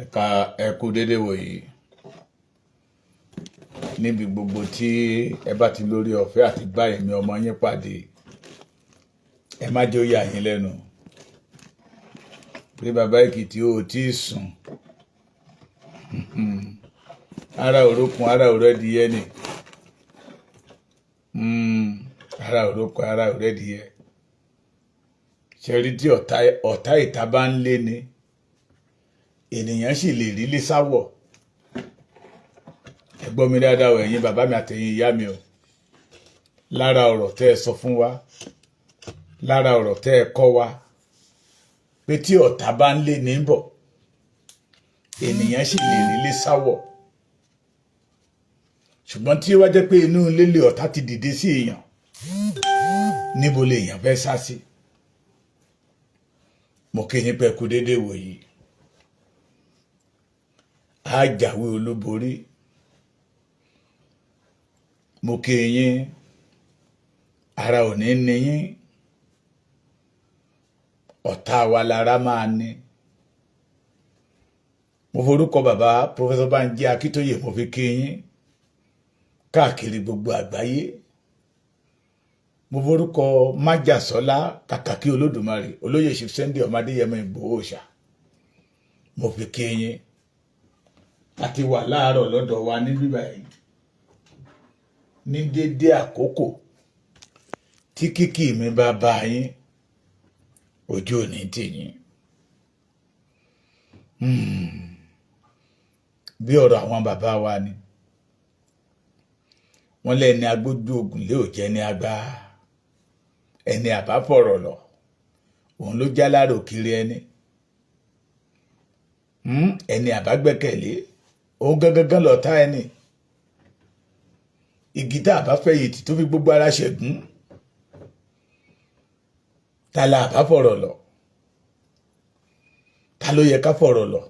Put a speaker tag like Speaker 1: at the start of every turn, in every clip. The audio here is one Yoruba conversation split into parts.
Speaker 1: Ẹ̀ka, ẹ kú déédéé wòyí níbi gbogbo tí ẹ bá ti lórí ọ̀fẹ́ àti bá èmi ọmọ yín pàdé. Ẹ má jẹ́ ó yà yín lẹ́nu pé bàbá Èkìtì ò tí ì sùn. Ara òrókun, ara òrẹ́dìyẹ ni. Ara òrókun, ara òrẹ́dìyẹ. Ṣe rí tí ọ̀tá ìta bá ń lé ni, ènìyàn sì lè rí lísáwọ̀. Ẹ gbọ́ mi dáadáa o, ẹ̀yin bàbá mi àtẹ̀yin ìyá mi o. Lára ọ̀rọ̀ tẹ́ ẹ sọ fún wa, lára ọ̀rọ̀ tẹ́ ẹ kọ́ wa, pé tí ọ̀tá bá ń lé ní bọ̀, ènìyàn sì lè rí lísáwọ̀, ṣùgbọ́n tí ó wá jẹ́ pé inú ilé ọ̀tá ti dìde sí èèyàn, níbo lè èèyàn fẹ́ sá sí? Mo kí yín pé kú déédéé wòyí. Á jáwé olúborí. Mo kí yín, ara ò ní ní yín, ọ̀tá wa lára máa ní. Mo forúkọ bàbá Professor Banji Akíntóyè, mo fi kí yín káàkiri gbogbo àgbáyé. Mo forúkọ májàsọ́lá kàkàkí Olódùmarè, olóyè Chief Sunday ọmọdéyẹmọ Ìgbòho Òòṣà, mo fi kí yín. Àti wà láàárọ̀ lọ́dọ̀ wa ní bíbá yìí ní déédéé àkókò tí kíkì mi bá bá yín, ojú ò ní tì yín. Bí ọ̀rọ̀ àwọn bàbá wa ni, wọ́n lẹ́ni agbójú ogun lé ò jẹ́ ní agbá, ẹni àbá fọ̀rọ̀ lọ, òun ló já lárò kiri ẹni. Ẹni àbá gbẹ́kẹ̀lé, òun gangan lọ̀tá ẹni. Igi tá a bá fẹ̀yìntì tó fi gbogbo ara ṣẹ̀gún, ta la àbá fọ̀rọ̀ lọ? Ta ló yẹ ká fọ̀rọ̀ lọ?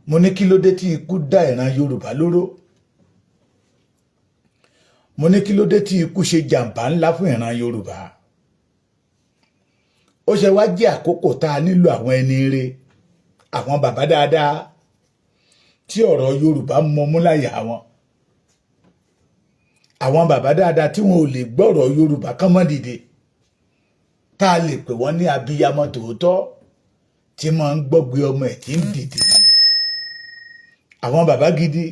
Speaker 1: Mo ní kí ló dé tí ikú dá ìran Yorùbá lóró? Mo ní kí ló dé tí ikú ṣe jàǹbá ńlá fún ìran Yorùbá? Ó ṣe wá jẹ́ àkókò tá a nílò àwọn ẹni ire, àwọn bàbá dáadáa tí ọ̀rọ̀ Yorùbá mọmú láyà wọn, àwọn bàbá dáadáa tí wọn ò lè gbọ́rọ̀ Yorùbá kán mọ́ dìde, tá a lè pè wọ́n ní abiyamọ tòótọ́ tí máa ń gbọ́gbé ọmọ ẹ̀ tí ń dìde, àwọn bàbá gidi.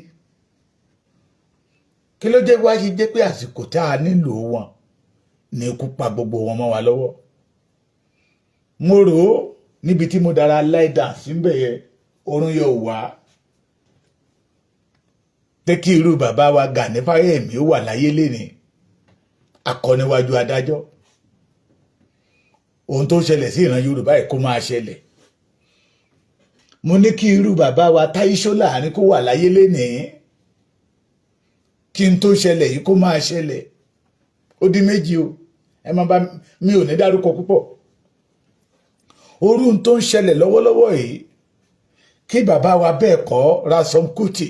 Speaker 1: Kí ló jẹ́ wá ṣe jẹ́ pé àsìkò tá a nílò wọn ní ikú pa gbogbo wọn mọ́ wa lọ́wọ́? Mo rò ó níbi tí mo dára lie down síbẹ̀ yẹn, oorun yóò wá pé kí irú bàbá wa Gani Fáwẹ́hìnmí ó wà láyé lénìí, akọniwájú adájọ́, ohun tó ṣẹlẹ̀ sí ìran Yorùbá yìí kó máa ṣẹlẹ̀. Mo ní kí irú bàbá wa Táyé Ṣóláàrin kó wà láyé lénìí, kí n tó ṣẹlẹ̀ yìí kó máa ṣẹlẹ̀. Ó di méjì o. Ẹ má bá mi, ò ní dárúkọ púpọ̀. Orú tó ń ṣẹlẹ̀ lọ́wọ́lọ́wọ́ yìí, kí bàbá wa bẹ́ẹ̀ kọ́ Ransome Kuti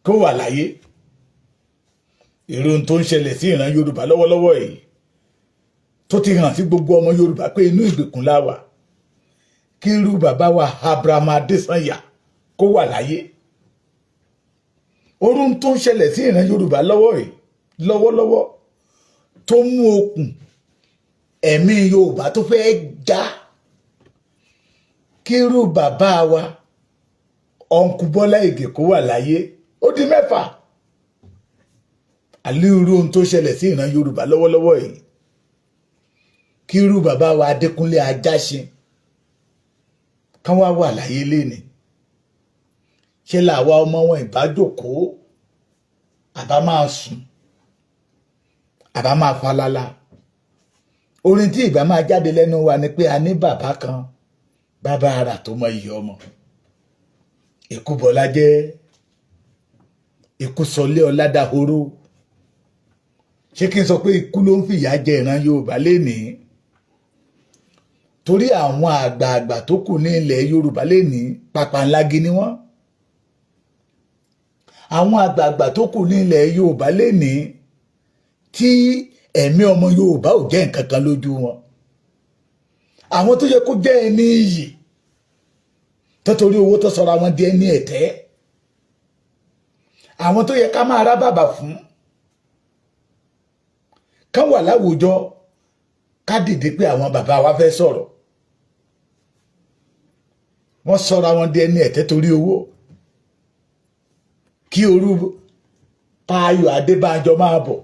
Speaker 1: kó wà láyé, irú tó ń ṣẹlẹ̀ sí ìran Yorùbá lọ́wọ́lọ́wọ́ yìí, tó ti hàn sí gbogbo ọmọ Yorùbá pé inú ìgbèkùn la wà, kí irú bàbá wa Abraham Adesanya kó wà láyé, orú tó ń ṣẹlẹ̀ sí ìran Yorùbá lọ́wọ́ yìí lọ́wọ́lọ́wọ́, tó mú okùn ẹ̀mí Yorùbá tó fẹ́ já, kí irú bàbá wa Uncle Bọ́lá Ìgè kó wà láyé. Ó di mẹ́fà. Àlú irú ohun tó ṣẹlẹ̀ sí ìran Yorùbá lọ́wọ́lọ́wọ́ yìí, kí irú bàbá wa Adékúnlé Ajáṣin kán wá wà láyé lénìí, ṣé làwa ọmọ wọn ìbá jókòó, àbá máa sùn, àbá máa falala? Orin tí ìbá máa jáde lẹ́nu wa ni pé a ní bàbá kan, bàbá ara tó mọ iyì ọmọ. Ikú bọlá jẹ́, ikú sọlé ọládàhóró. Ṣé kí n sọ pé ikú ló ń fìyà jẹ ìran Yorùbá lénìí? Torí àwọn àgbààgbà tó kù ní ilẹ̀ Yorùbá lénìí, pàpàǹlagi ni wọ́n. Àwọn àgbààgbà tó kù ní ilẹ̀ Yorùbá lénìí, tí ẹ̀mí ọmọ Yorùbá ò jẹ́ nǹkan kan lójú wọn, àwọn tó yẹ kó jẹ́ ẹni iyì. Tó torí owó tó sọra wọn di ẹni ẹ̀tẹ́, àwọn tó yẹ ká máa rá bàbà fún, kán wà láwùjọ, ká dìde pé àwọn bàbá wa fẹ́ sọ̀rọ̀, wọ́n sọra wọn di ẹni ẹ̀tẹ́ torí owó. Kí orú Táyọ̀ Adébánjọ máa bọ̀,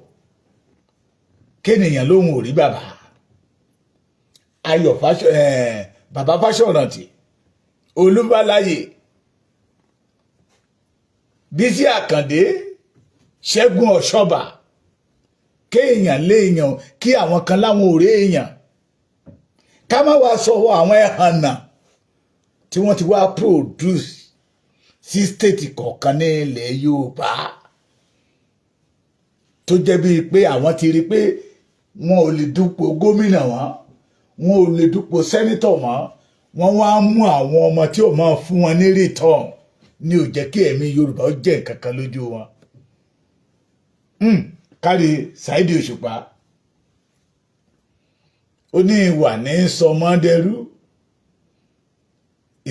Speaker 1: kéèyàn lóhun ò rí bàbá Ayọ̀ Fáṣọ, bàbá Fáṣọ̀rántì, Olúbáláyè, Bísí Àkàndé, Ṣẹ́gun Ọ̀ṣọ́bà, kéèyàn léèyàn, kí àwọn kan láwọn ò rí èèyàn, ká má wàá sọ àwọn ẹ̀hànà tí wọ́n ti wá produce sí state kọ̀ọ̀kan ní ilẹ̀ Yorùbá, tó jẹ́ bíi pé àwọn ti rí i pé wọn ò lè dupò gómìnà wọn, wọn ò lè dupò senator mọ́, wọ́n wá mú àwọn ọmọ tí ò máa fún wọn ní return, ní ò jẹ́ kí ẹ̀mí Yorùbá ó jẹ́ nǹkan kan lójú wọn. Kárí Saheed Òṣùpá, ó ní ìwà ní sọmọdẹrú,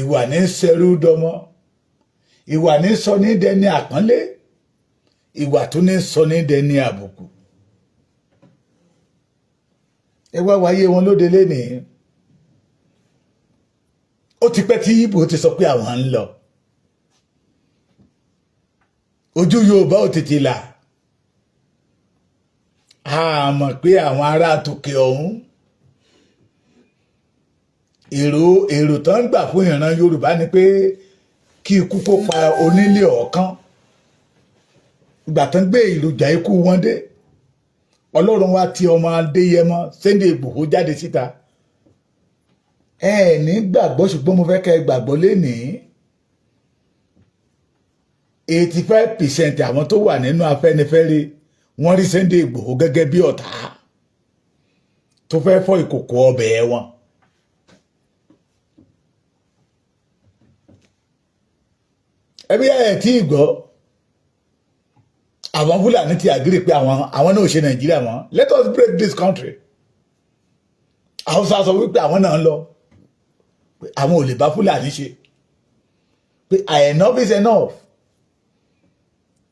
Speaker 1: ìwà ní sẹrú dọmọ, ìwà ní sọ ní dẹni àpọ́nlé, ìwà tó ní sọ ní dẹni àbùkù. Ẹ wá wáyé wọn lóde lénìí. Ó ti pẹ́ tí Ìgbò ti sọ pé àwọn ń lọ. Ojú Yorùbá ò tètè là. A mọ̀ pé àwọn ará tòkè ọ̀hún, èrò tó ń gbà fún ìran Yorùbá ni pé kí ikú kó pa onílé ọ̀kan. Ìgbà tó ń gbé èròjà ikú wọn dé, Ọlọ́run wá ti ọmọ Adéyẹmọ Sunday Ìgbòho jáde síta. Ẹ ní gbàgbọ́, ṣùgbọ́n mo fẹ́ kẹ́ ẹ gbàgbọ́ lénìí, 85% àwọn tó wà nínú Afẹ́nifẹ́re, wọ́n rí Sunday Ìgbòho gẹ́gẹ́ bí ọ̀tá tó fẹ́ fọ́ ìkòkò ọbẹ̀ wọn. Ẹbí ẹ tí ì gbọ́, àwọn Fúlàní ti agree pé àwọn náà ò ṣe Nàìjíríà mọ́. Let us break this country. Haúsá sọ wípé àwọn náà ń lọ, pé àwọn ò lè bá Fúlàní ṣe, pé enough is enough.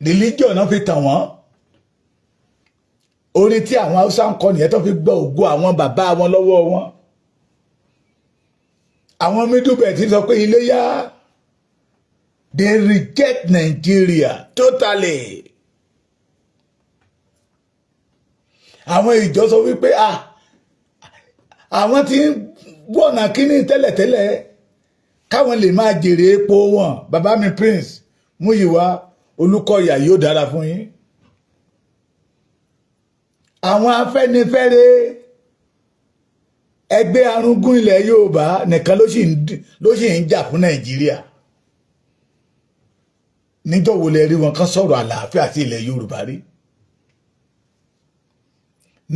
Speaker 1: Religion náà fi tàn wọ́n. Orin tí àwọn Haúsá ń kọ nìyẹn tó fi gbọ́ ògo àwọn bàbá wọn lọ́wọ́ wọn. Àwọn Middle Belt sọ pé iléyá. They reject Nigeria totally. Àwọn ìjọ sọ wípé, ah, àwọn tí ń wọ̀nà kínní tẹ́lẹ̀tẹ́lẹ̀ káwọn lè máa jèrè epo wọn. Bàbá mi Prince Múyìwá Olúkọ̀yà, yóò dára fún yín. Àwọn Afẹ́nifẹ́re, ẹgbẹ́ arúgún ilẹ̀ Yorùbá nìkan ló sì ń jà fún Nàìjíríà. Níjọ́ wo lẹ rí wọn kán sọ̀rọ̀ àlàáfíà sí ilẹ̀ Yorùbá rí?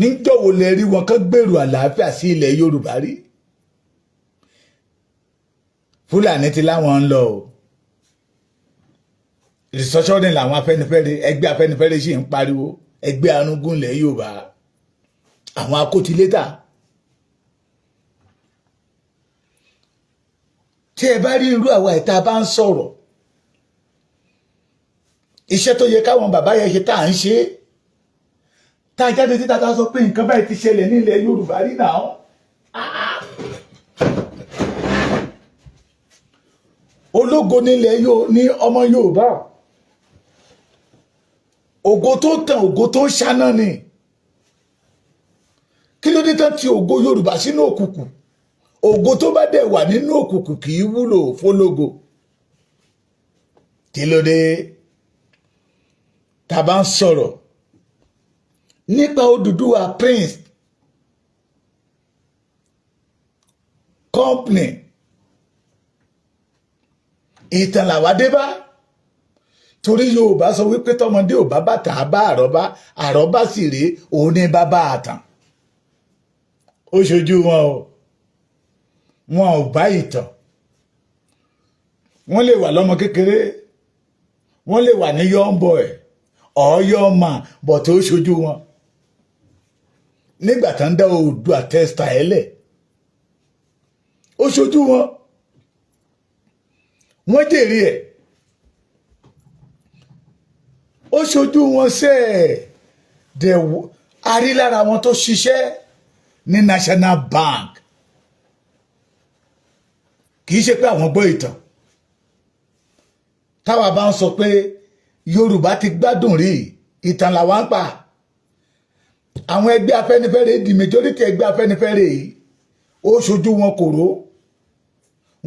Speaker 1: Níjọ́ wo lẹ rí wọn kán gbèrò àlàáfíà sí ilẹ̀ Yorùbá rí? Fúlàní ti láwọn ń lọ o. Restructuring làwọn Afẹ́nifẹ́re, ẹgbẹ́ Afẹ́nifẹ́re sì ń pariwo. Ẹgbẹ́ arúgún ilẹ̀ Yorùbá, àwọn akótilétà, tí ẹ bá rí irú àwa ìta bá ń sọ̀rọ̀, iṣẹ́ tó yẹ káwọn bàbá yẹn ṣe, tá à ń ṣe, tá a jáde síta, tá a sọ pé nǹkan báyìí ti ṣẹlẹ̀ ní ilẹ̀ Yorùbá rí náà. Ológo nílẹ̀ yóò ní ọmọ Yorùbá, ògo tó tàn, ògo tó ń ṣáná ni. Kí ló dé tán ti ògo Yorùbá sínú òkùnkùn? Ògo tó bá dẹ̀ wà nínú òkùnkùn kì í wúlò fólógo. Kí ló dé tá a bá ń sọ̀rọ̀ nípa Odùduwà Prince Company? Ìtàn làwa dé bá, torí Yorùbá sọ wípé tọmọdé ò bá bàtà bá àrọ́bá, àrọ́bá sì rèé, òun ní bàbá àtàn. Ó ṣojú wọn o, wọn ò bá ìtàn. Wọ́n lè wà lọ́mọ kékeré, wọ́n lè wà ní young boy or young man, but ó ṣojú wọn nígbà tó ń dá Oòduà Textile lẹ̀. Ó ṣojú wọn. Wọ́n jèrè ẹ̀. Ó ṣojú wọn sẹ́ ẹ̀ dẹ̀. A rí lára wọn tó ṣiṣẹ́ ní National Bank. Kì í ṣe pé àwọn gbọ́ ìtàn. Táwa bá ń sọ pé Yorùbá ti gbádùn rí, ìtàn làwa ń pa. Àwọn ẹgbẹ́ Afẹ́nifẹ́re, the majority ẹgbẹ́ Afẹ́nifẹ́re yìí, ó ṣojú wọn kòró.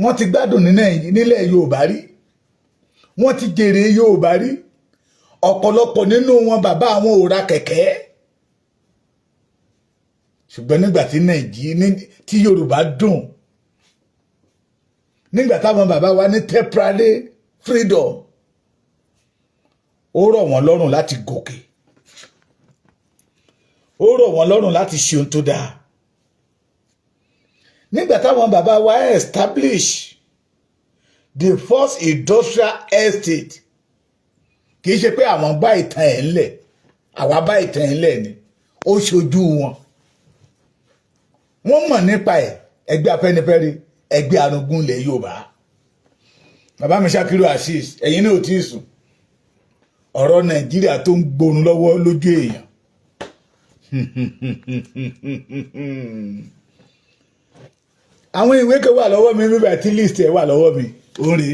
Speaker 1: Wọ́n ti gbádùn nílẹ̀ Yorùbá rí, wọ́n ti jèrè Yorùbá rí. Ọ̀pọ̀lọpọ̀ nínú wọn, bàbá àwọn ò ra kẹ̀kẹ́. Ṣùgbọ́n nígbà tí Nàìjíríà, tí Yorùbá dùn, nígbà táwọn bàbá wa ní temporary freedom, ó rọ̀ wọ́n lọ́rùn láti gòkè, ó rọ̀ wọ́n lọ́rùn láti ṣe ohun tó dáa. Nígbà táwọn bàbá wa establish the first industrial estate, kì í ṣe pé àwọn bá ìtàn ẹ̀ ńlẹ̀, àwa bá ìtàn ẹ̀ ńlẹ̀ ni. Ó ṣojú wọn, wọ́n mọ̀ nípa ẹ̀. Ẹgbẹ́ Afẹ́nifẹ́re, ẹgbẹ́ arúgún ilẹ̀ Yorùbá. Bàbá mi Ṣakiru Azeez, ẹ̀yin náà ò tí ì sùn. Ọ̀rọ̀ Nàìjíríà tó ń gbórun lọ́wọ́ lójú èèyàn. Àwọn ìwé kan wà lọ́wọ́ mi bíbẹ̀ tí list ẹ̀ wà lọ́wọ́ mi. Ó rí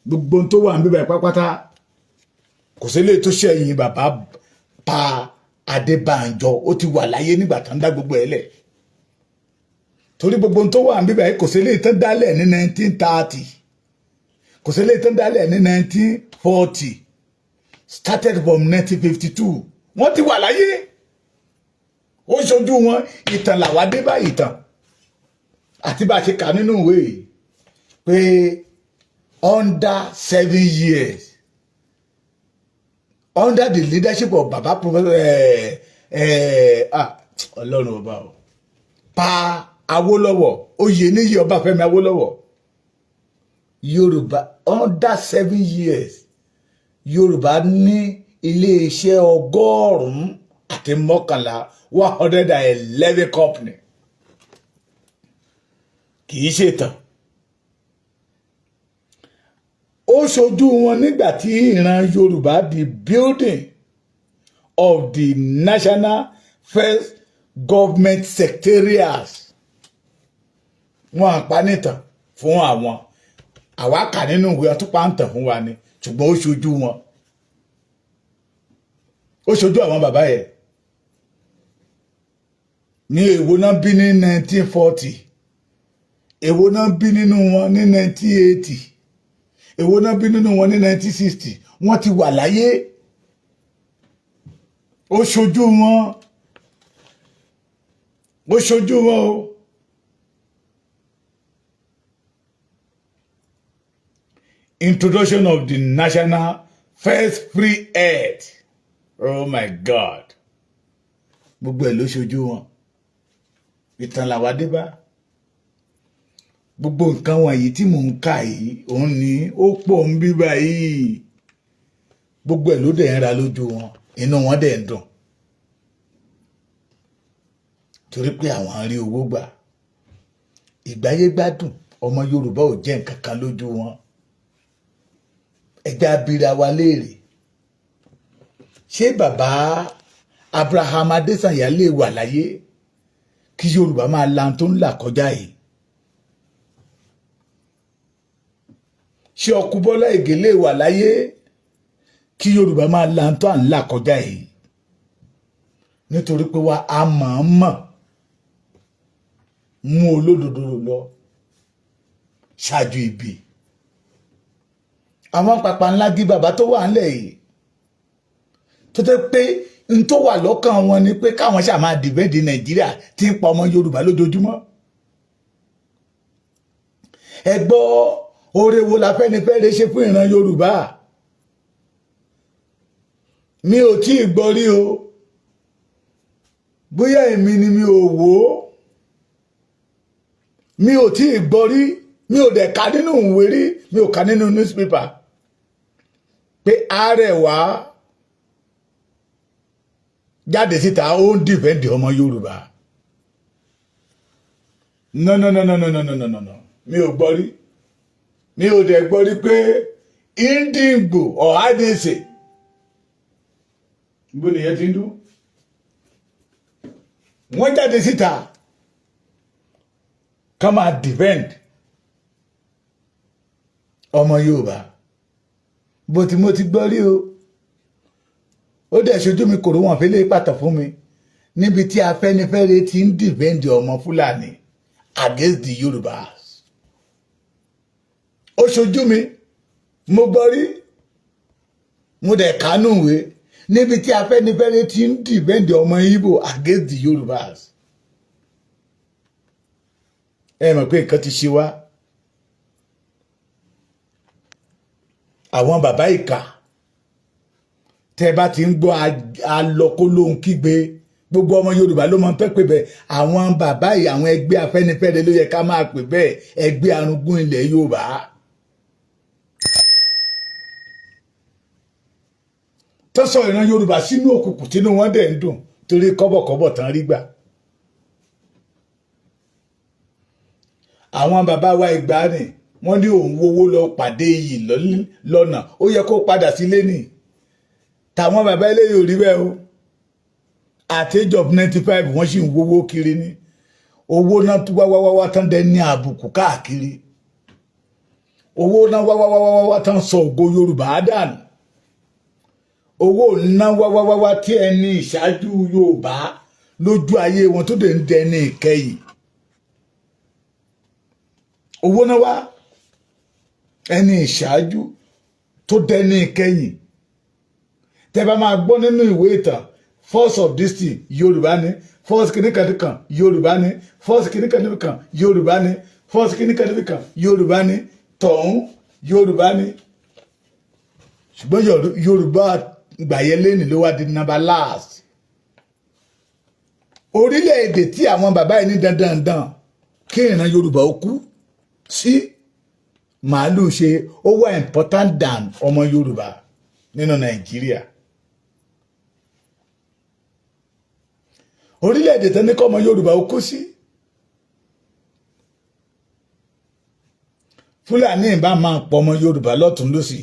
Speaker 1: gbogbo tó wà níbẹ̀ pátápátá. Kò sí lè tó ṣẹ̀yìn bàbá pa Adébánjọ. Ó ti wà láyé nígbà tó ń dá gbogbo ẹ̀ lẹ̀, torí gbogbo tó wà níbẹ̀, kò sí lè tán dálẹ̀ ní 1930, kò sí lè tán dálẹ̀ ní 1940, started from 1952. Wọ́n ti wà láyé, ó ṣojú wọn. Ìtàn làwa dé bá, ìtàn àti bá a ṣe kà nínú ìwé yìí pé under 7 years, under the leadership of baba Professor ah, Ọlọ́run ọba o, pa Awólọ́wọ̀, Oyèníyì Ọbáfẹ́mi Awólọ́wọ̀, Yorùbá, under 7 years, Yorùbá ní iléeṣẹ́ 111, 111 company. Kì í ṣètàn. Ó ṣojú wọn nígbà tí ìran Yorùbá, the building of the national first government secretariats, wọn àpá nìtàn fún àwọn. Àwa kà nínú ìwé, ọtúpà ń tàn fún wa ni. Ṣùgbọ́n ó ṣojú wọn, ó ṣojú àwọn bàbá yẹn. Ní èwo náà bí ní 1940? Èwo náà bí nínú wọn ní 1980? Èwo náà bí nínú wọn ní 1960? Wọ́n ti wà láyé. Ó ṣojú wọn, ó ṣojú wọn o. Introduction of the national first free health, oh my God, gbogbo ẹ̀ ló ṣojú wọn. Ìtàn làwa dé bá. Gbogbo nǹkan wọ̀nyí tí mò ń kà yìí, òun ni ó pọ̀ ń bí báyìí. Gbogbo ẹ̀ ló dẹ̀ ń ra lójú wọn, inú wọn dẹ̀ ń dùn torí pé àwọn rí owó gbà, ìgbáyé gbádùn ọmọ Yorùbá ò jẹ́ nǹkan kan lójú wọn. Ẹjẹ́ abira wa léèrè: ṣé bàbá Abraham Adésànyà lè wà láyé kí Yorùbá máa la tó ń là kọjá yìí? Ṣé ọkú Bọ́lá Ìgè lè wà láyé kí Yorùbá máa la tó à ń là kọjá yìí? Nítorí pé wa a mọ̀ọ́mọ̀ mú olódodo lọ ṣáájú ibi. Àwọn pàpà ńlá gí bàbá tó wà ńlẹ̀ yìí, tó tẹ́ pé n tó wà lọ́kàn wọn ni pé káwọn ṣáà máa defend Nàìjíríà tí ń pa ọmọ Yorùbá lójoojúmọ́. Ẹ gbọ́, oore wo la Fẹ́nifẹ́re ṣe fún ìran Yorùbá? Mi ò tí ì gbọ́ rí o. Bóyá èmi ni mi ò wò ó, mi ò tí ì gbọ́ rí, mi ò dẹ̀ ka nínú ìwé rí, mi ò ka nínú newspaper pé Arẹwà jáde síta, ó ń defend ọmọ Yorùbá. No, no, no, no, no, no, no, no, no, mi ò gbọ́ rí. Mi ò dẹ̀ gbọ́ rí pé Ndigbo Ohanaeze, bó nìyẹn ti ń dún, wọ́n jáde síta ká máa defend ọmọ Yorùbá. Bó ti mo ti gbọ́ rí o, ó dẹ̀ ṣojú mi kòrò, wọn fi lè pàtó fún mi níbi tí Afẹ́nifẹ́re ti ń defend ọmọ Fúlàní against the Yorùbás. Ó ṣojú mi, mo gbọ́ rí, mo dẹ̀ kánú ìwé níbi tí Afẹ́nifẹ́re ti ń defend ọmọ Ìgbò against the Yorùbás. Ẹ mọ̀ pé nǹkan ti ṣe wá. Àwọn bàbá ìkà, tẹ́ bá ti ń gbọ́ alọ́kólóhùn kígbe, gbogbo ọmọ Yorùbá ló mọ pẹ́ pé bẹ́ẹ̀. Àwọn bàbá yìí, àwọn ẹgbẹ́ Afẹ́nifẹ́re ló yẹ ká máa pè bẹ́ẹ̀, ẹgbẹ́ arúgún ilẹ̀ Yorùbá. Tó sọ ìran Yorùbá sínú òkùnkùn, tínú wọn dẹ̀ ń dùn torí kọ́bọ̀kọ́bọ̀ tán rí gbà. Àwọn bàbá wa ìgbàanì, wọ́n ní òun wowó lọ pàdé iyì lọ́nà, ó yẹ kó padà sílé nì. Tàwọn bàbá eléyìí ò rí bẹ́ẹ̀ o. At age of 95, wọ́n sì ń wowó kiri ní owó náà tó wá wá wá tán dẹ ní àbùkù káàkiri. Owó náà wá wá wá wá wá tán sọ ògo Yorùbá dànù. Owó ná wá wá wá wá tí ẹni ìṣáájú Yorùbá lójú ayé wọn tó dé ń dẹni ìkẹyìn. Owó náà wá ẹni ìṣáájú tó dẹni ìkẹyìn. Tẹ́ bá máa gbọ́ nínú ìwé ìtàn, first of this thing, Yorùbá ni first. Kìnnìkanìkan, Yorùbá ni first. Kìnnìkanìkan, Yorùbá ni first. Kìnnìkanìkan, Yorùbá ni tọ̀hún, Yorùbá ni. Ṣùgbọ́n Yorùbá gbàyẹ lẹ́nìí ló wá di number last. Orílẹ̀-èdè tí àwọn bàbá yìí ní dandandan kí ìran Yorùbá ó kú sí, màálù ṣe ó wà important than ọmọ Yorùbá nínú Nàìjíríà. Orílẹ̀-èdè tó ní kọ́ ọmọ Yorùbá ó kú sí, Fúlàní ìbá máa pọ̀ ọmọ Yorùbá lọ́tún lọ́sì,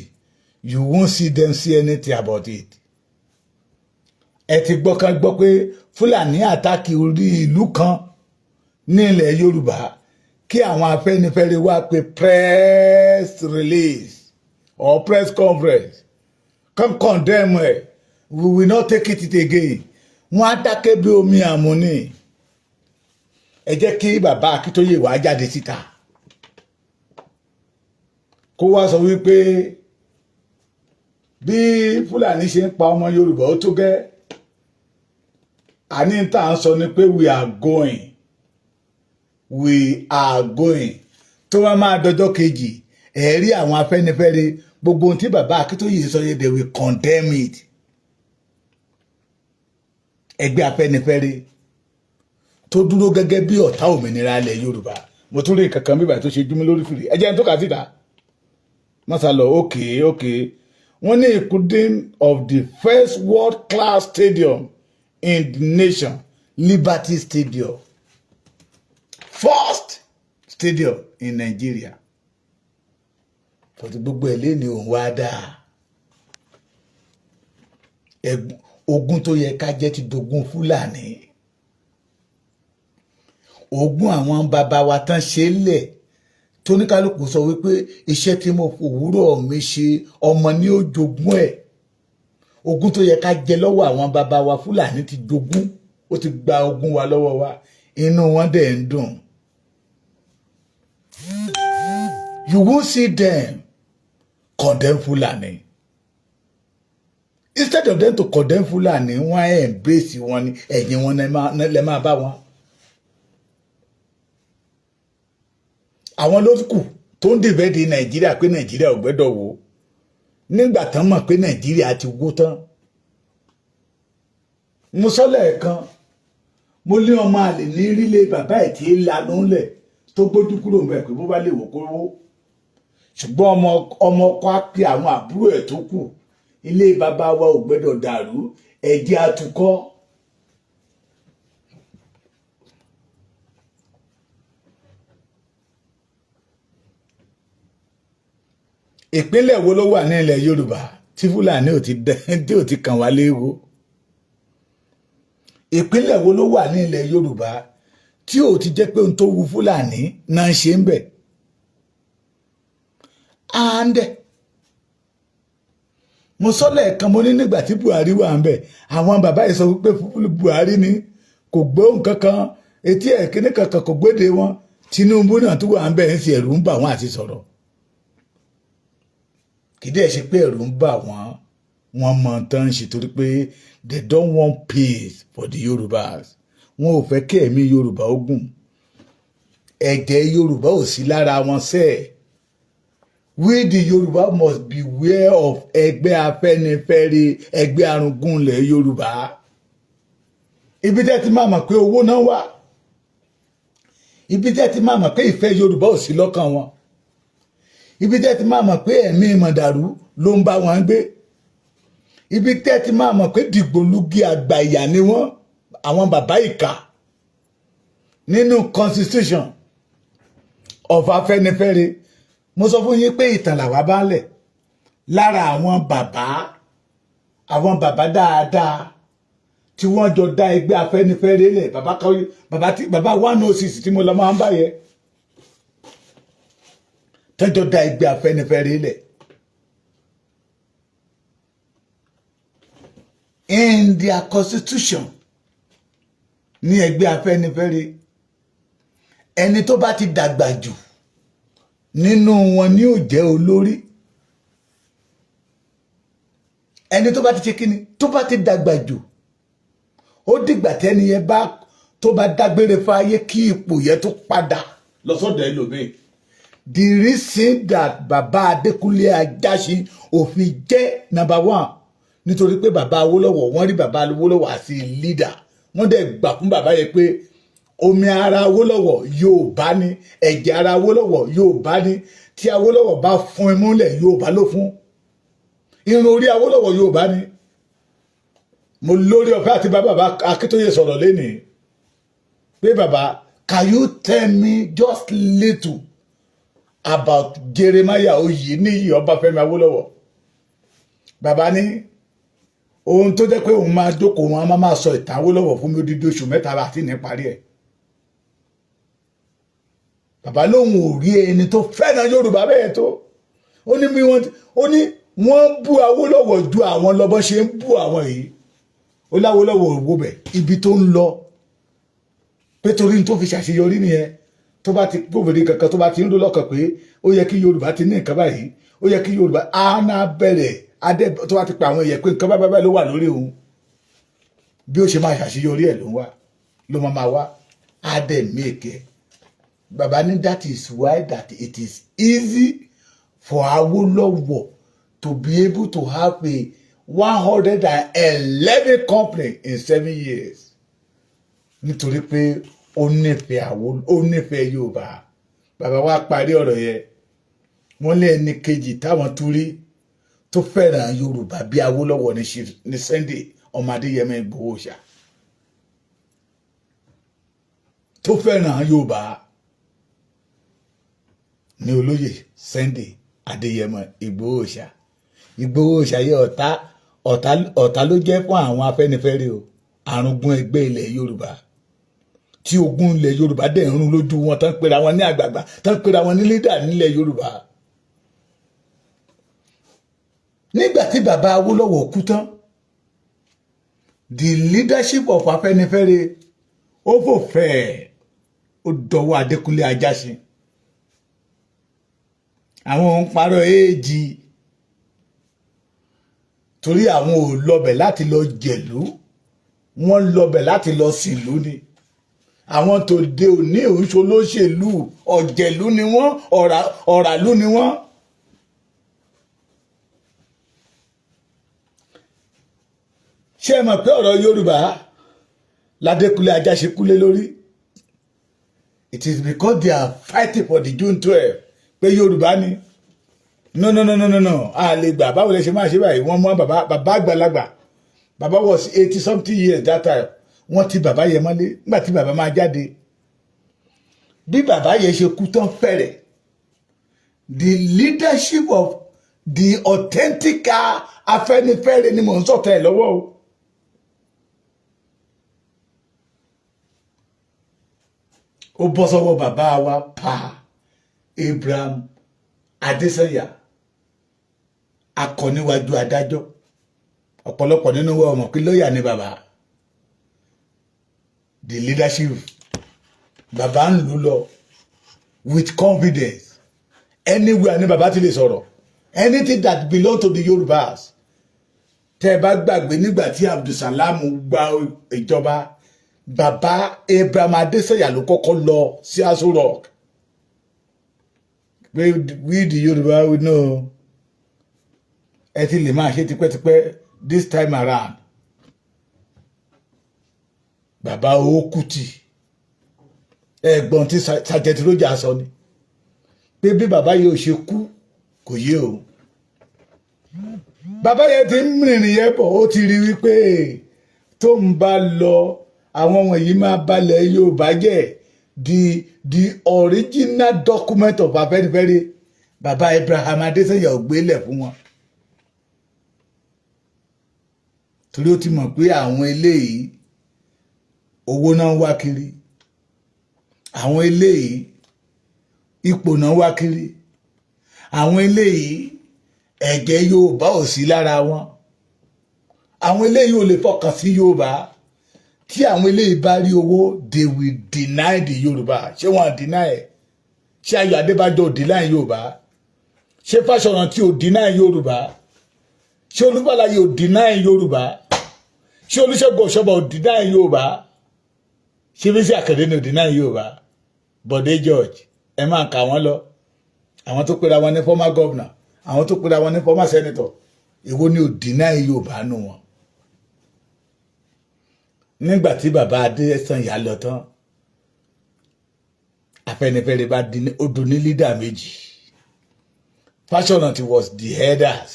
Speaker 1: you won't see them see anything about it. Ẹ ti gbọ́ ká gbọ́ pé Fúlàní attack orí ìlú kan ní ilẹ̀ Yorùbá, kí àwọn Afẹ́nifẹ́re wá pé press release or press conference come condemn ẹ, we will not take it again. Wọ́n á dákẹ́ bí omi àmúni. Ẹ jẹ́ kí bàbá Akíntóyè wá jáde síta kó wá sọ wípé bí Fúlàní ṣe ń pa ọmọ Yorùbá, ó tó gẹ́. Àní tá à ń sọ ni pé we are going, we are going. Tó wá máa dọjọ́ kejì, ẹ̀ rí àwọn Afẹ́nifẹ́re, gbogbo ohun tí bàbá Akíntóyè sọ yẹn, they will condemn it. Ẹgbẹ́ Afẹ́nifẹ́re tó dúró gẹ́gẹ́ bí ọ̀tá òmìnira ilẹ̀ Yorùbá. Mo tún rí nǹkan kan bíbà tó ṣe júmí lórí fìrí. Ẹ jẹ́ n tó kà síta mọ́sálọ̀. Okay, wọ́n ní including of the first world class stadium in the nation, Liberty Stadium, first stadium in Nigeria. Fọ̀tí gbogbo ẹ̀ lé ní òun wá dáa. Ogún tó yẹ ká jẹ́ ti dogun Fúlàní. Ogún àwọn bàbá wa tán ṣe lẹ̀, tóníkálùkù sọ wípé iṣẹ́ tí mo fòwúrọ̀ mi ṣe, ọmọ ní ó jogún ẹ̀. Ogún tó yẹ ká jẹ lọ́wọ́ àwọn bàbá wa, Fúlàní ti jogún, ó ti gba ogún wa lọ́wọ́ wa, inú wọn dẹ̀ ń dùn. You won't see them condemn Fulani. Instead of them to condemn Fulani, wọ́n á embrace wọn ní ẹ̀yìn wọn lẹ máa bá wọn. Àwọn ló kù tó ń defend Nàìjíríà pé Nàìjíríà ò gbẹ́dọ̀ wó, nígbà tán mọ̀ pé Nàìjíríà ti wó tán. Mo sọ lẹ́ẹ̀kan, mo lé ọmọ àlè ní rílé bàbá ẹ̀ tí ń lanú lẹ̀ tó gbójú kúrò ń bẹ̀ pé bó bá lè wò kó wó, ṣùgbọ́n ọmọ ọkọ á pe àwọn àbúrò ẹ̀ tó kù, ilé bàbá wa ò gbẹ́dọ̀ dàrú, ẹ̀jẹ̀ àtúkọ́. Ìpínlẹ̀ wo ló wà ní ilẹ̀ Yorùbá tí Fúlàní ò ti dẹ́, tí ò ti kàn wá léwu? Ìpínlẹ̀ wo ló wà ní ilẹ̀ Yorùbá tí ò ti jẹ́ pé ohun tó wu Fúlàní náà ń ṣe ń bẹ̀? And mo sọ lẹ́ẹ̀kan, mo ní nígbà tí Buhari wà ń bẹ̀, àwọn bàbá yìí sọ wípé Buhari ni kò gbóhùn kankan, etí ẹ̀ kíní kankan, kò gbéde wọn. Tinubu náà tó wà ń bẹ̀ ń fi ẹ̀rù ń bà wọ́n àti sọ̀rọ̀. Kì í dẹ̀ ṣe pé ẹ̀rù ń bà wọ́n, wọ́n mọ tán ṣe, torí pé they don't want peace for the Yorubas. Wọn ò fẹ́ kí ẹ̀mí Yorùbá ó gùn. Ẹ̀jẹ̀ Yorùbá ò sí lára wọn sẹ́ẹ̀. We the Yorùbá must beware of ẹgbẹ́ Afẹ́nifẹ́re, ẹgbẹ́ arúgúnlẹ̀ Yorùbá. Ibi tẹ́ ti máa mọ̀ pé owó náà wà, ibi tẹ́ ti máa mọ̀ pé ìfẹ́ Yorùbá ò sí lọ́kàn wọn, ibi tẹ́ ti máa mọ̀ pé ẹ̀mí mọ̀dàrú ló ń bá wọn gbé, ibi tẹ́ ti máa mọ̀ pé dìgbòlugi àgbà ìyà ni wọ́n, àwọn bàbá ìkà. Nínú constitution of Afẹ́nifẹ́re, mo sọ fún yín pé ìtàn làwa bá lẹ̀ lára àwọn bàbá, àwọn bàbá dáadáa tí wọ́n jọ dá ẹgbẹ́ Afẹ́nifẹ́re lẹ̀. Bàbá kan, bàbá tí bàbá 106 tí mo lọ máa ń bá yẹ, tọ́jọ́ dá ẹgbẹ́ Afẹ́nifẹ́re lẹ̀. In their constitution ní ẹgbẹ́ Afẹ́nifẹ́re, ẹni tó bá ti dàgbà jù nínú wọn ni ó jẹ́ olórí. Ẹni tó bá ti ṣe kíni, tó bá ti dàgbà jù, ó dìgbà tẹ́ni yẹn bá tó bá dágbére fáyé kí ipò yẹn tó padà lọ sọ́dọ̀ ẹlòmíì. The reason that bàbá Adékúnlé Ajáṣin òfin jẹ́ number one, nítorí pé bàbá Awólọ́wọ̀, wọ́n rí bàbá Awólọ́wọ̀ àti leader, wọ́n dẹ̀ gbà fún bàbá yẹn pé omi ara Awólọ́wọ̀ Yorùbá ni, ẹ̀jẹ̀ ara Awólọ́wọ̀ Yorùbá ni. Tí Awólọ́wọ̀ bá fún imú lẹ̀, Yorùbá ló fún. Irun orí Awólọ́wọ̀, Yorùbá ni. Mo lórí ọ̀fẹ́ àti bàbá Akíntóyè sọ̀rọ̀ lénìí pé, "Bàbá, can you tell me just little about Jeremiah Oyèníyì Ọbáfẹ́mi Awólọ́wọ̀?" Bàbá ní ohun tó jẹ́ pé òun máa jókòó, wọn á máa sọ ìtàn Awólọ́wọ̀ fún mi odidi oṣù 3 àti ní parí ẹ̀. Bàbá lóun ò rí ẹni tó fẹ́ràn Yorùbá bẹ́ẹ̀ tó. Ó ní bí wọ́n, ó ní wọ́n bú Awólọ́wọ̀ ju àwọn lọ, bọ́ ṣe ń bú àwọn yìí. Ó láwólọ́wọ̀ òwò bẹ̀ ibi tó ń lọ, pé torí tó fi ṣàṣeyọrí nìyẹn. Tó bá ti gbòmìnir kankan, tó bá ti ń lò lọ́kàn pé ó yẹ kí Yorùbá ti ní nǹkan báyìí, ó yẹ kí Yorùbá á ná bẹ̀rẹ̀ adé, tó bá ti pa àwọn èèyàn pé nǹkan báyìí báyìí ló wà lórí òun, bí ó ṣe máa ṣàṣeyọrí ẹ̀ ló ń wá, ló máa wá á dẹ̀ mẹ́kẹ́. Bàbá ní that is why that it is easy for Awólọ́wọ̀ to be able to have a 111 company in 7 years, nítorí pé ó nífẹ̀ẹ́ àwọn, ó nífẹ̀ẹ́ Yorùbá. Bàbá wa parí ọ̀rọ̀ yẹn, wọ́n lé ẹni kejì táwọn tún rí tó fẹ́ràn Yorùbá bí Awólọ́wọ̀ ní Sunday ọmọ Adéyẹmọ Ìgbòho ṣá, tó fẹ́ràn Yorùbá ní olóyè Sunday Adéyẹmọ Ìgbòho ṣá. Ìgbòho ṣá yẹ ọ̀tá, ọ̀tá, ọ̀tá ló jẹ́ fún àwọn Afẹ́nifẹ́re o, àrùngún ẹgbẹ́ ilẹ̀ Yorùbá, tí ogun ilẹ̀ Yorùbá dẹ̀ ń rún lójú wọn, tán pera wọn ní àgbààgbà, tán pera wọn ní leader nílẹ̀ Yorùbá. Nígbà tí bàbá Awólọ́wọ̀ kú tán, the leadership of Afẹ́nifẹ́re, ó fò fẹ́ẹ̀, ó dọwọ́ Adékúnlé Ajáṣin. Àwọn òun parọ́ éèjì, torí àwọn ò lọbẹ̀ láti lọ jẹ̀lú, wọ́n lọbẹ̀ láti lọ sìnlú ni. Àwọn tó dé òní òǹṣọ lóṣèlú, ọ̀jẹ̀lú ni wọ́n, ọ̀ràlú ni wọ́n. Ṣé ẹ mọ̀ pé ọ̀rọ̀ Yorùbá ládékúnlé Ajáṣin kúlé lórí? It is because they are fighting for the June 12, pé Yorùbá ni. No, no, no, no, no, no, a lè gbà. Báwo lè ṣe máa ṣe báyìí? Wọ́n mú bàbá, bàbá àgbàlagbà. Bàbá was 80 something years that time. Wọ́n ti bàbá yẹn mọ́lé. Nígbà tí bàbá máa jáde, bí bàbá yẹn ṣe kú tán fẹ̀rẹ̀, the leadership of The authentic Afẹ́nifẹ́re ni mò ń sọ̀tẹ̀ ẹ̀ lọ́wọ́ o. Ó bọ́ sọ́wọ́ bàbá wa pa Abraham Adésànyà, akọníwájú adájọ́. Ọ̀pọ̀lọpọ̀ nínú wa mọ̀ pé lọ́ọ̀yà ni bàbá. The leadership, bàbá ń lù lọ with confidence. Anywhere ni bàbá ti lè sọ̀rọ̀, anything that belong to the Yorubas. Tẹ́ ẹ bá gbàgbé, nígbà tí Abdulsalam gba ìjọba, bàbá Abraham Adésànyà ló kọ́kọ́ lọ sí Aso Rock pé we the Yorùbá, we know ẹ ti lè máa ṣe tipẹ́tipẹ́. This time around, bàbá Òkútì, ẹ̀gbọ́n tí Sergeant Roger sọ ni pé bí bàbá yìí ò ṣe kú kò yé o. Bàbá yẹn ti ń rìnrìn yẹn bọ̀, ó ti rí wípé tó ń bá lọ, àwọn wọ̀nyí máa balẹ̀ Yorùbá jẹ́. The original document of Afẹ́nifẹ́re, bàbá Abraham Adésànyà ò gbélẹ̀ fún wọn, torí ó ti mọ̀ pé àwọn eléyìí, owó náà ń wá kiri, àwọn eléyìí, ipò náà ń wá kiri, àwọn eléyìí, ẹ̀jẹ̀ Yorùbá ò sí lára wọn, àwọn eléyìí ò lè fọkàn sí Yorùbá. Tí àwọn eléyìí bá rí owó, they will deny the Yorùbá. Ṣé wọn deny ẹ? Ṣé Ayọ̀ Adébájọ ò deny Yorùbá? Ṣé Fáṣọ̀rántì ò deny Yorùbá? Ṣé Olú Fálaè ò deny Yorùbá? Ṣé Olúṣẹ́gun Ọ̀ṣọ́bà ò deny Yorùbá? Ṣé Bísí Àkàndé ní ò deny Yorùbá? Bọ̀dé George, ẹ máa kà wọ́n lọ. Àwọn tó pera wọn ní former governor, àwọn tó pera wọn ní former senator, èwo ni ò deny Yorùbá nù wọn? Nígbà tí bàbá Adésànyà lọ tán, Afẹ́nifẹ́re bá di ó dun ní leader méjì. Fáṣọ̀rántì was the headers.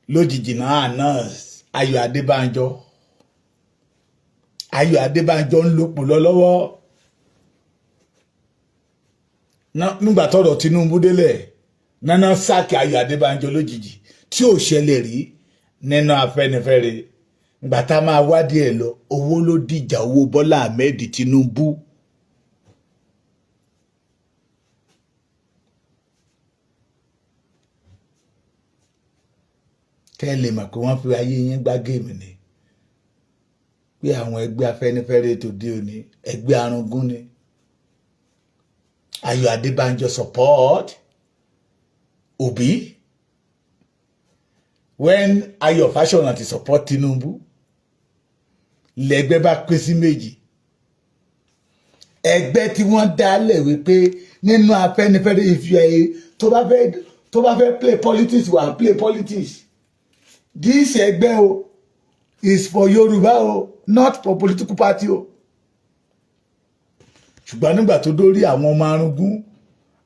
Speaker 1: Lójijì náà announce Ayọ̀ Adébánjọ. Ayọ̀ Adébánjọ ń lòpọ̀ lọ lọ́wọ́. Nígbà tọ́rọ̀ Tinubu délẹ̀ nánà, sack Ayọ̀ Adébánjọ lójijì, tí ò ṣẹlẹ̀ rí nínú Afẹ́nifẹ́re. Ìgbà tá a máa wádìí ẹ̀ lọ, owó ló dìjà, owó Bọ́lá Ahmed Tinubu. Kẹ́ ẹ lè mọ̀ pé wọ́n fi ayé yín gbá game ni, pé àwọn ẹgbẹ́ Afẹ́nifẹ́re tó dé òní, ẹgbẹ́ arúgún ni. Ayọ̀ Adébánjọ support Obi when Ayọ̀ Fáṣọ̀rántì support Tinubu. Lẹ́gbẹ́ bá pín sí méjì. Ẹgbẹ́ tí wọ́n dálẹ̀ wípé nínú Afẹ́nifẹ́re, if you are tó bá fẹ́ play politics, wà play politics. This ẹgbẹ́ o is for Yorùbá o, not for political party o. Ṣùgbọ́n nígbà tó dórí àwọn ọmọ arúgún,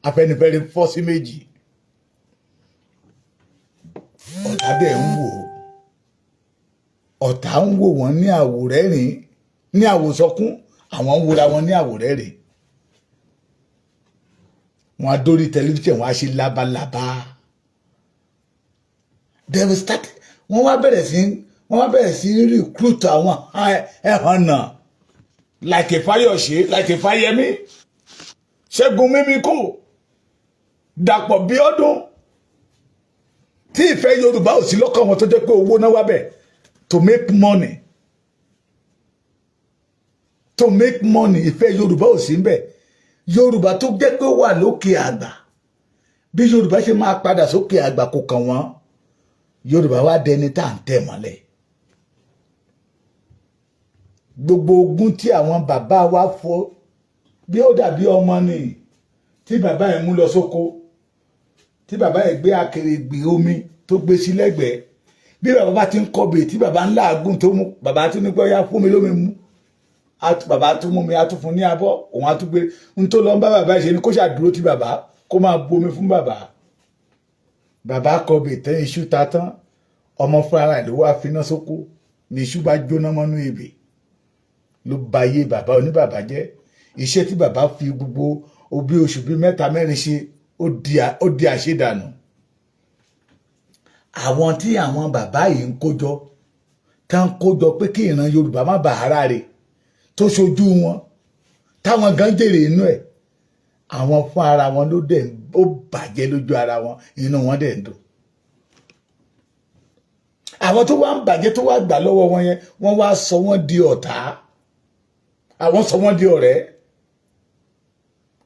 Speaker 1: Afẹ́nifẹ́re fọ́ sí méjì. Ọ̀tá dẹ̀ ń wò, ọ̀tá ń wò wọ́n ní àwòrẹ́rìn, ní àwòsọkún. Àwọn ń wora wọn ní àwòrẹ́rìn. Wọn á dórí tẹlifíṣàn, wọn á ṣe lábalábá. They will start, wọ́n wá bẹ̀rẹ̀ sí recruit àwọn ẹ̀hànnà like Fáyọ̀ṣe, like Fáyẹmí, Ṣẹ́gun Mímíkò, Dàpọ̀ Bíọ́dún, tí ìfẹ́ Yorùbá ò sí lọ́kàn wọn, tó jẹ́ pé owó náà wá bẹ̀, to make money, to make money. Ìfẹ́ Yorùbá ò sí ń bẹ̀. Yorùbá tó jẹ́ pé ó wà lókè àgbà, bí Yorùbá ṣe máa padà sókè àgbà kò kàn wọ́n. Yorùbá wá dẹni tá à ń tẹ̀ mọ́lẹ̀. Gbogbo ogun tí àwọn bàbá wa fọ, bí ó dàbí ọmọ ni tí bàbá yẹn mú lọ sóko, tí bàbá yẹn gbé akèrègbè omi tó gbé sí lẹ́gbẹ̀ẹ́, bí bàbá bá ti ń kọbè, tí bàbá ń làágùn, tó mú bàbá tún ní pé ó yá, fún mi lómi mú. Bàbá tún mú mi, á tún fún ní abọ́, òun á tún gbé n tó lọ ń bá bàbá ṣe ni kó ṣàdúró tí bàbá kó máa bomi fún bàbá. Bàbá kọbè tán, iṣu ta tán, ọmọ fúnra rẹ̀ ló wá finá sóko, ní iṣu bá jóná mọ́nú ebè, ló ba ayé bàbá oníbàbá jẹ́. Iṣẹ́ tí bàbá fi gbogbo òbí oṣù bíi mẹ́ta mẹ́rin ṣe, ó di àṣedànù. Àwọn tí àwọn bàbá yìí ń kójọ, tá ń kójọ pé kí ìran Yorùbá má bàa ara rè, tó ṣojú wọn, táwọn gan jèrè inú ẹ̀, àwọn fún ara wọn ló dẹ̀ ó bàjẹ́ lójú ara wọn, inú wọn dẹ̀ ń dùn. Àwọn tó wá ń bàjẹ́, tó wá gbà lọ́wọ́ wọn yẹn, wọ́n wá sọ wọ́n di ọ̀tá, àwọn sọ wọ́n di ọ̀rẹ́,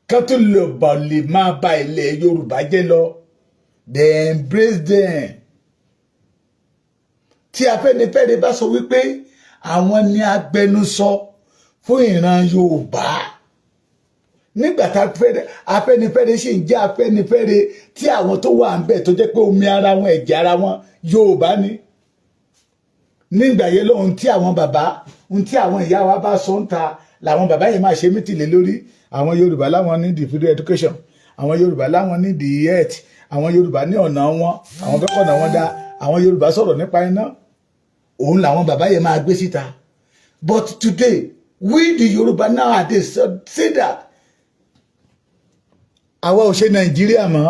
Speaker 1: kán tó lè bà lè máa ba ilẹ̀ Yorùbá jẹ́ lọ. They embrace them. Tí Afẹ́nifẹ́re bá sọ wípé àwọn ni agbẹnusọ fún ìran Yorùbá, nígbà tá Afẹ́nifẹ́re sì ń jẹ́ Afẹ́nifẹ́re, tí àwọn tó wà ń bẹ̀ tó jẹ́ pé omi ara wọn, ẹ̀jẹ̀ ara wọn, Yorùbá ni, nígbà yẹn lóhun tí àwọn bàbá, ohun tí àwọn ìyá wa bá sọ ń ta làwọn bàbá yẹn máa ṣe meeting lé lórí. Àwọn Yorùbá láwọn ní the free education, àwọn Yorùbá láwọn ní the health, àwọn Yorùbá ní ọ̀nà wọn, àwọn fẹ́ kọ̀nà wọn dá, àwọn Yorùbá sọ̀rọ̀ nípa iná, òun làwọn bàbá yẹn máa gbé síta. But today, we the Yorùbá nowadays say that àwa ò ṣe Nàìjíríà mọ́.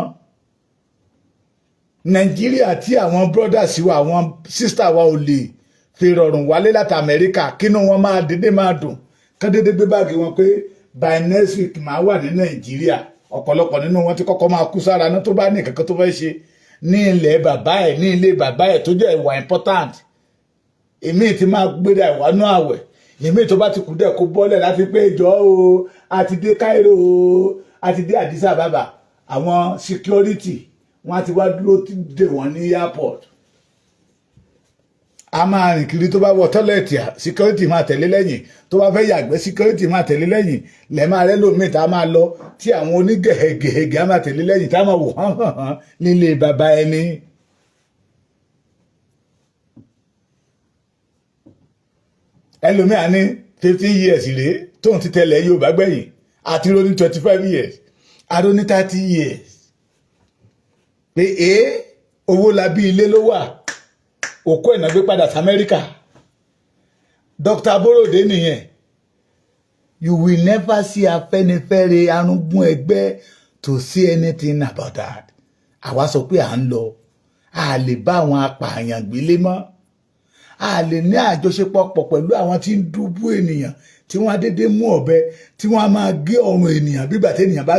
Speaker 1: Nàìjíríà tí àwọn brothers wa, àwọn sister wa ò lè fi rọrùn wálé láti Amẹ́ríkà, kínú wọn máa dédé máa dùn, kán dédé gbé báàgì wọn pé by next week máa wà ní Nàìjíríà. Ọ̀pọ̀lọpọ̀ nínú wọn ti kọ́kọ́ máa kú sára náà, tó bá ní kankan tó fẹ́ ṣe ní ilẹ̀ bàbá ẹ̀, ní ilé bàbá ẹ̀ tó jẹ́ ìwà important. Èmi ti máa gbéra ìwánú àwẹ̀, èmi tó bá ti kú dẹ̀ kó bọ́lẹ̀ láti pé ìjọ o, àti dé Cairo o, àti dé Addis Ababa, àwọn security wọn á ti wá dúró dè wọ́n ní airport. A máa rìn kiri, tó bá wọ toilet, security máa tẹ̀lé lẹ́yìn, tó bá fẹ́ yàgbẹ́, security máa tẹ̀lé lẹ́yìn. Lẹ́ẹ̀ rẹ́ lómi tá a máa lọ, tí àwọn onígẹ̀hẹ̀gẹ̀hẹ̀gẹ̀ á máa tẹ̀lé lẹ́yìn, tá a máa wò hán hàn hàn nílé bàbá ẹni. Ẹlòmíà ní 15 years rèé tóun ti tẹ̀lé Yorùbá gbẹ̀yìn, àti ro ní 25 years, àrò ní 30 years, pé ee, owó la bí ilé ló wà, òkú ẹ̀ náà gbé padà sí Amẹ́ríkà. Dr. Aborode nìyẹn. You will never see Afẹ́nifẹ́re, arúgbó ẹgbẹ́, to see anything about that. Àwa sọ pé à ń lọ, a lè bá àwọn apààyàn gbélé mọ́, a lè ní àjọṣepọ̀ pọ̀ pẹ̀lú àwọn tí ń dúbú ènìyàn, tí wọ́n á dédé mú ọ̀bẹ, tí wọ́n á máa gé ọrùn ènìyàn bígbà tí ènìyàn bá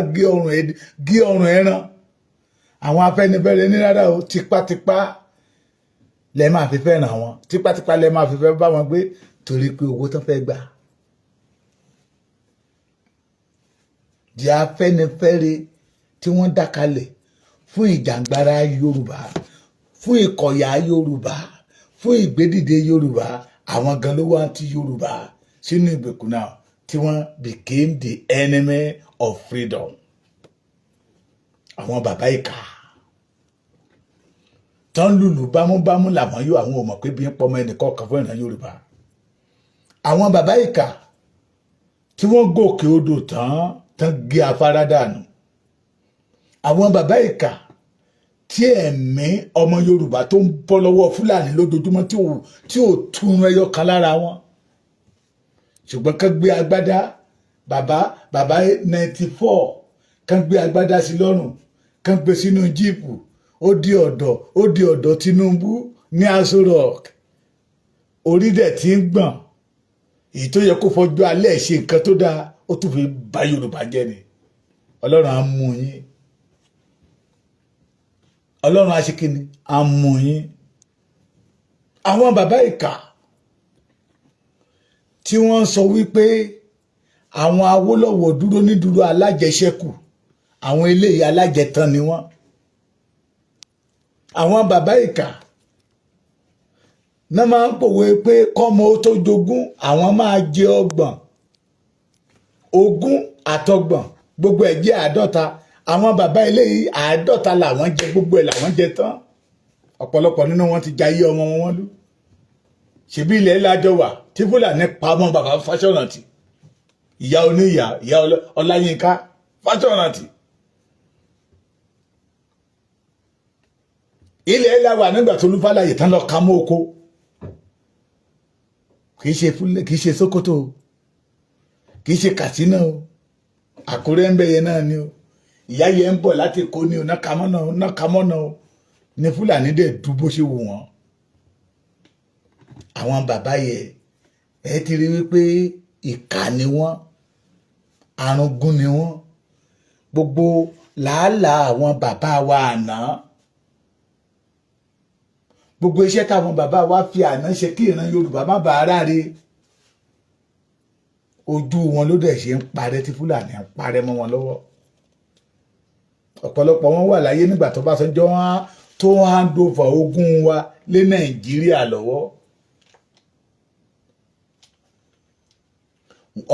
Speaker 1: gé ọrùn ẹran. Àwọn Afẹ́nifẹ́re ní rárá o, tipátipá lẹ máa fi fẹ́ràn wọn, tipátipá lẹ máa fi fẹ́ bá wọn gbé, torí pé owó tán fẹ́ gbà. Di Afẹ́nifẹ́re tí wọ́n dá kalẹ̀ fún ìjàngbara Yorùbá, fún ìkọ̀yà Yorùbá, fún ìgbédìde Yorùbá, àwọn gan ló wá ti Yorùbá sínú ìgbèkùn náà, tí wọ́n became the enemy of freedom. Àwọn bàbá ìkà tán lùlù bámúbámú làwọn yóò, àwọn ò mọ̀ pé bí ń pọmọ ẹnìkan kan fún ìran Yorùbá. Àwọn bàbá ìkà tí wọ́n gòkè odò tán tán gé afárá dànù. Àwọn bàbá ìkà tí ẹ̀mí ọmọ Yorùbá tó ń bọ́ lọ́wọ́ Fúlàní lójoojúmọ́, tí ò túnú ẹyọ kan lára wọn, ṣùgbọ́n kán gbé agbádá bàbá bàbá 94, kán gbé agbádá sí lọ́rùn, kán gbé sínú jíìpù, ó di ọ̀dọ̀ Tinubu ní Aso Rock. Orí dẹ̀ tí ń gbọ̀n, èyí tó yẹ kó fọjọ́ alẹ́ ṣe nǹkan tó dáa, ó tún fi bà Yorùbá jẹ́ ni. Ọlọ́run á mú yín, Ọlọ́run á ṣe kíni, á mú yín. Àwọn bàbá ìkà tí wọ́n sọ wípé àwọn Awólọ́wọ̀ dúró ní dúró alájẹṣẹ́kù, àwọn eléyìí alájẹtán ni wọ́n. Àwọn bàbá ìkà náà máa ń pòwe pé kọ́mọ ó tó jogún, àwọn máa jẹ 30, 20 àtọgbọ̀n, gbogbo ẹ̀ jẹ́ 50. Àwọn bàbá eléyìí, 50 làwọn jẹ, gbogbo ẹ̀ làwọn jẹ tán. Ọ̀pọ̀lọpọ̀ nínú wọn ti jayé ọmọ wọn wọn lú. Ṣèbí ilẹ̀ lájọ wà tí Fúlàní pa ọmọ bàbá Fáṣọ̀rántì, ìyá oníyà, ìyá Ọláyínká Fáṣọ̀rántì. Ilẹ̀ ńlá wà nígbà tó Olúfálàyè tán lọ ka mọ́ oko. Kì í ṣe Sókótó o, kì í ṣe Katsina o, Àkúrẹ́ ń bẹ̀yẹ náà ni o. Ìyá yẹn ń bọ̀ láti Èkó ni o, náà kamọ́nà o, náà kamọ́nà o. Ní Fúlàní dẹ̀ dú bó ṣe wù wọ́n. Àwọn bàbá yẹ, ẹ ti rí wípé ìkà ni wọ́n, arúgún ni wọ́n. Gbogbo làálàá àwọn bàbá wa àná, gbogbo iṣẹ́ táwọn bàbá wa fi àná ṣe kí ìran Yorùbá má bàa ráre, ojú wọn ló dẹ̀ ṣe ń parẹ́, tí Fúlàní ń parẹ́ mọ́ wọn lọ́wọ́. Ọ̀pọ̀lọpọ̀ wọn wà láyé nígbà tó bá sọjọ́ wọn tó hand over ogún wa lé Nàìjíríà lọ́wọ́.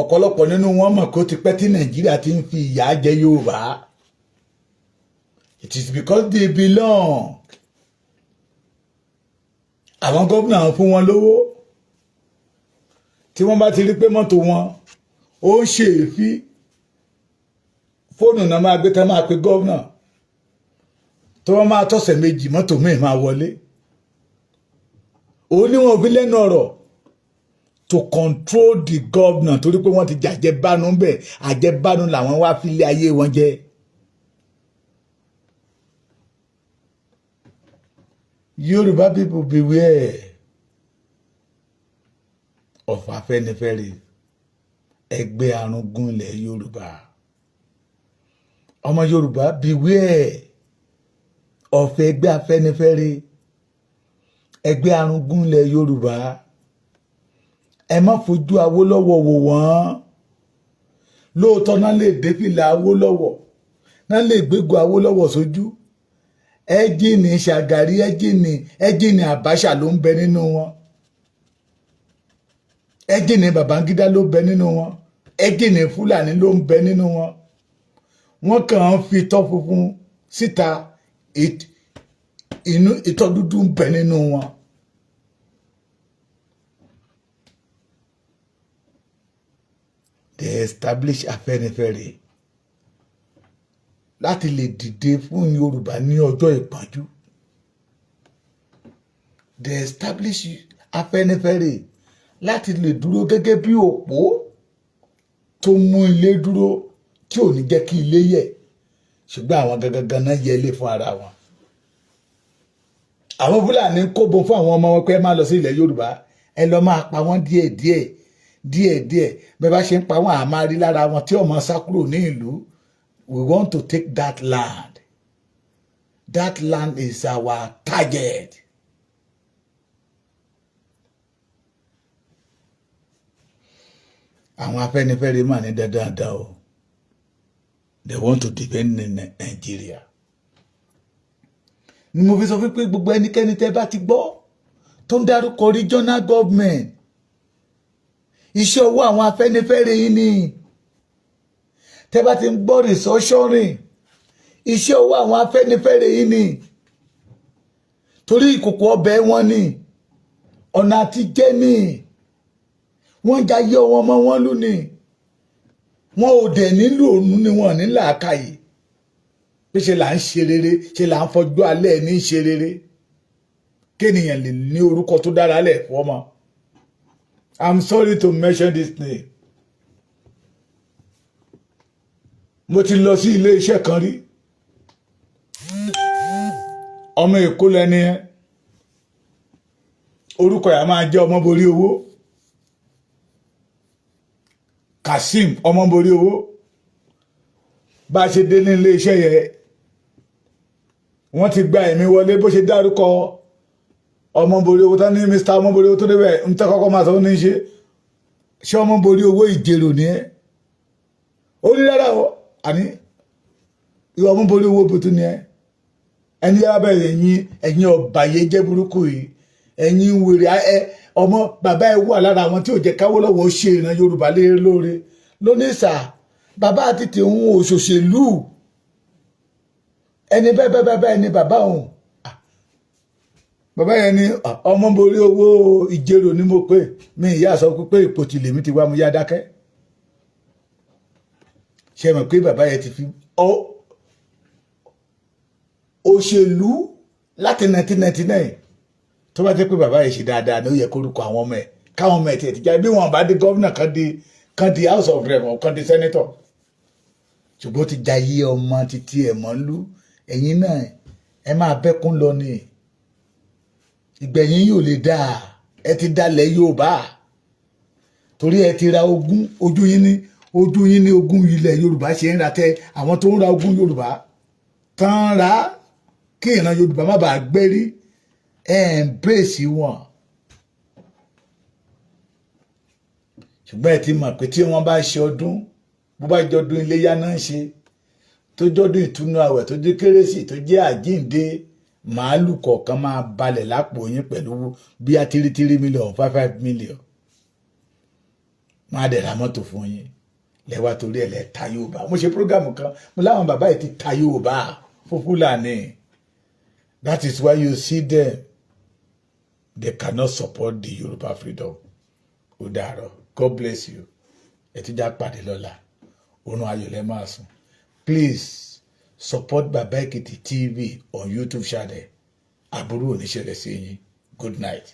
Speaker 1: Ọ̀pọ̀lọpọ̀ nínú wọn mọ̀ kó ti pẹ́ tí Nàìjíríà ti ń fi ìyà jẹ Yorùbá. It is because they belong. Àwọn gómìnà fún wọn lówó. Tí wọ́n bá ti rí pé mọ́tò wọn ó ń ṣe èéfín, fóònù náà máa gbé tán, máa pe gómìnà. Tó wọ́n máa tọ̀sẹ̀ 2, mọ́tò míì máa wọlé. Òun ni wọn fi lẹ́nu ọ̀rọ̀ to control the governor, torí pé wọ́n ti jàjẹbánu bẹ́ẹ̀. Àjẹbánu làwọn wá fi lé ayé wọn jẹ́. Yorùbá people, beware of Afẹ́nifẹ́re, ẹgbẹ́ arúgún ilẹ̀ Yorùbá. Ọmọ Yorùbá, beware of ẹgbẹ́ Afẹ́nifẹ́re, ẹgbẹ́ arúgún ilẹ̀ Yorùbá. Ẹ má fojú Awólọ́wọ̀ wò wọ́n. Lóòótọ́ náà lè dé fìlà Awólọ́wọ̀ náà, lè gbégun Awólọ́wọ̀ sójú. Ẹ́jìnì Ṣàgàrí, ẹ́jìnì Àbáṣà ló ń bẹ nínú wọn. Ẹ́jìnì Babangida ló ń bẹ nínú wọn. Ẹ́jìnì Fúlàní ló ń bẹ nínú wọn. Wọ́n kàn ń fi itọ́ funfun síta, inú itọ́ dúdú ń bẹ nínú wọn. They establish Afẹ́nifẹ́re láti lè dìde fún Yorùbá ní ọjọ́ ìpọ́njú. They establish Afẹ́nifẹ́re láti lè dúró gẹ́gẹ́ bí òpó tó mú ilé dúró, tí ò ní jẹ́ kí ilé yẹ̀. Ṣùgbọ́n àwọn gangan náà yẹ ilé fún ara wọn. Àwọn Fúlàní ń kóbo fún àwọn ọmọ wọn pé ẹ máa lọ sí ilẹ̀ Yorùbá, ẹ lọ máa pa wọ́n díẹ̀ díẹ̀ díẹ̀ díẹ̀. Bẹ́ẹ̀ bá ṣe ń pa wọ́n, àá rí lára wọn tí ọmọ sá kúrò ní ìlú. We want to take that land. That land is our target. Àwọn Afẹ́nifẹ́re mà ní dandan o, they want to defend Nigeria. Ni mo fi sọ fún pé gbogbo ẹnikẹ́ni tẹ́ bá ti gbọ́ tó ń dárúkọ regional government, iṣẹ́ ọwọ́ àwọn Afẹ́nifẹ́re yìí ni. Tẹ́ bá ti ń gbọ́ restructuring, iṣẹ́ ọwọ́ àwọn Afẹ́nifẹ́re yìí ni, torí ìkòkò ọbẹ̀ wọn ni, ọ̀nà àtijẹ́ ni wọ́n jayé wọn mọ́ wọn lù ní. Wọn ò dẹ̀ nílò òun ni wọn ní làákàyè pé ṣe là ń ṣe rere, ṣe là ń fọjú alẹ́ ní ṣe rere, kéèyàn lè ní orúkọ tó dára lẹ̀ fọ́mọ. I'm sorry to mention this name. Mo ti lọ sí ilé iṣẹ́ kan rí. Ọmọ Èkó lẹni ẹ, orúkọ yà máa jẹ́ Ọmọborí Owó, Kazeem Ọmọborí Owó. Bá a ṣe dé ní ilé iṣẹ́ yẹn, wọ́n ti gba ẹ̀mí wọlé. Bó ṣe dárúkọ Ọmọborí Owó tán ní Mr Ọmọborí Owó tó débẹ̀, ń tẹ́ kọ́kọ́ máa sọ ní ṣe ṣé Ọmọborí Owó Ìjèrò ni ẹ́? Ó ní rárá o. Àní ìwọ Ọmọborí Owó bùtù ni ẹ́. Ẹni yára bẹ̀rẹ̀, ẹ̀yin ọ̀bàyé jẹ́ burúkú yìí, ẹ̀yin wèrè ẹ, ọmọ bàbá ẹ wà lára àwọn tí ò jẹ́ káwọ́ ṣe ìran Yorùbá lé lóore lónìí. Sà, bàbá àti tìhun òṣòṣèlú ẹni bẹ́ẹ̀ bẹ́ẹ̀ bẹ́ẹ̀ ni bàbá òun. Bàbá yẹn ni Ọmọborí Owó Ìjèrò ni mo pè mí. Ìyá sọ pé ipò tìlèmí ti wá, mo yá dákẹ́. Ṣe mọ̀ pé bàbá yẹn ti fi òṣèlú láti 1999? Tó bá jẹ́ pé bàbá yẹn ṣe dáadáa ní, ó yẹ kórúkọ àwọn ọmọ ẹ̀, káwọn ọmọ ẹ̀ tiẹ̀ ti jáde. Bí wọn bá di gómìnà, kan di House of Rep, kan di senator. Ṣùgbọ́n ó ti jayé ọmọ títí ẹ̀ mọ́ lú. Ẹ̀yin náà, Ẹ máa bẹ́kún lọ ni, ìgbẹ̀yìn yóò lè dáa. Ẹ ti dalẹ̀ Yorùbá torí ẹ ti ra ogún. Ojú yín ní ogún ilẹ̀ Yorùbá ṣe ń ra tẹ. Àwọn tó ń ra ogún Yorùbá tán ra kí ìran Yorùbá má bàa gbérí, ẹ embrace wọn. Ṣùgbọ́n ẹ ti mọ̀ pé tí wọ́n bá ṣe ọdún, bó bá jọdún iléyá náà ń ṣe, tó jọdún ìtúnu àwẹ̀, tó jẹ́ Kérésì, tó jẹ́ àjíǹde, màálù kọ̀ọ̀kan máa balẹ̀ lápò yín pẹ̀lú bí a 3 3 million, 5 5 million. Wọ́n á dẹ̀ ra mọ́tò fún yín lẹ́wà torí ẹ̀ lẹ́ ta Yorùbá. Mo ṣe program kan, mo láwọn bàbá yìí ti ta Yorùbá fún Fúlàní. That is why you see them, they cannot support the Yorùbá freedom. Ó dàárọ̀, God bless you. Ẹ tún já pàdé lọ́la. Oorun ayọ̀ lẹ́ máa sùn. Please support Baba Ekiti TV on YouTube channel. Àbúrò ò ní ṣẹlẹ̀ sí yín. Good night.